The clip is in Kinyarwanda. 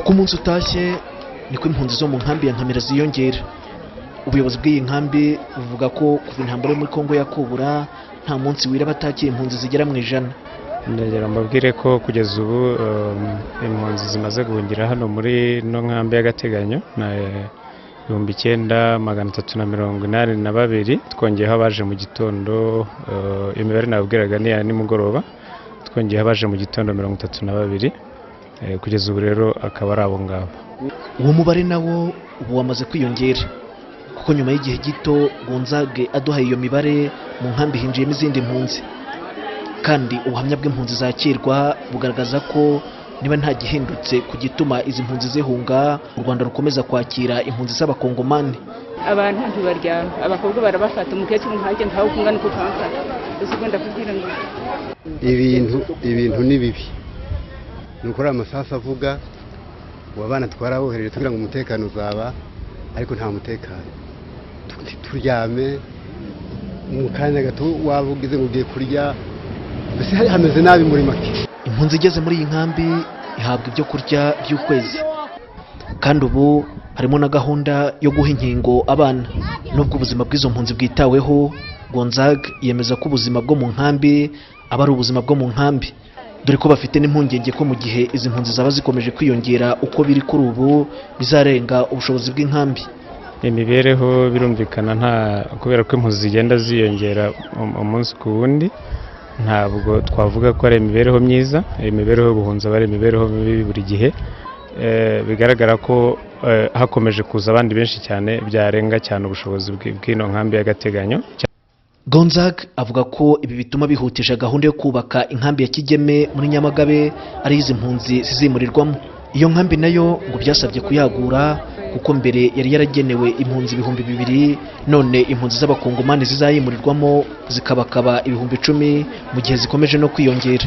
Uko umunsi utashye niko impunzi zo mu nkambi ya Nkamira ziyongera. Ubuyobozi bw'iyi nkambi buvuga ko kuva intambara yo muri Kongo yakubura nta munsi wira batakiye impunzi zigera mu 100. Ndagira mbabwire ko kugeza ubu impunzi zimaze guhungira hano muri no nkambi y'agateganyo na 9382, twongeyeho abaje mu gitondo. Imibare nababwiraga ni ya nimugoroba, twongeyeho abaje mu gitondo 32. Kugeza ubu rero akaba ari abo ngabo. Uwo mubare nawo ubu wamaze kwiyongera, kuko nyuma y'igihe gito Gonzague aduhaye iyo mibare, mu nkambi hinjiyemo izindi mpunzi. Kandi ubuhamya bw'impunzi zakirwa bugaragaza ko niba nta gihindutse ku gituma izi mpunzi zihunga, u Rwanda rukomeza kwakira impunzi z'abakongomani. Abantu ntibaryama, abakobwa barabafata, umukecuru nkanjye ntawe ukungana uko ukamfata. Ese ubwo ndakubwira ngo Ibintu ni bibi, ni ukuri amasasu avuga. Ubu abana twarabohereje tugira ngo umutekano uzaba, ariko nta mutekano. Turyame mu kanya gato waba ugize ngo ugiye kurya, mbese hameze nabi muri make. Impunzi igeze muri iyi nkambi ihabwa ibyo kurya by'ukwezi, kandi ubu harimo na gahunda yo guha inkingo abana. Nubwo ubuzima bw'izo mpunzi bwitaweho, Gonzague yemeza ko ubuzima bwo mu nkambi aba ari ubuzima bwo mu nkambi, dore ko bafite n'impungenge ko mu gihe izi mpunzi zaba zikomeje kwiyongera uko biri kuri ubu, bizarenga ubushobozi bw'inkambi. Imibereho birumvikana nta, kubera ko impunzi zigenda ziyongera umunsi ku wundi, ntabwo twavuga ko ari imibereho myiza. Imibereho y'ubuhunzi aba ari imibereho mibi buri gihe. Bigaragara ko hakomeje kuza abandi benshi cyane, byarenga cyane ubushobozi bw'ino nkambi y'agateganyo. Gonzague avuga ko ibi bituma bihutisha gahunda yo kubaka inkambi ya Kigeme muri Nyamagabe, ari izi mpunzi zizimurirwamo. Iyo nkambi nayo ngo byasabye kuyagura, kuko mbere yari yaragenewe impunzi 2000, none impunzi z'abakongomani zizayimurirwamo zikabakaba 10,000 mu gihe zikomeje no kwiyongera.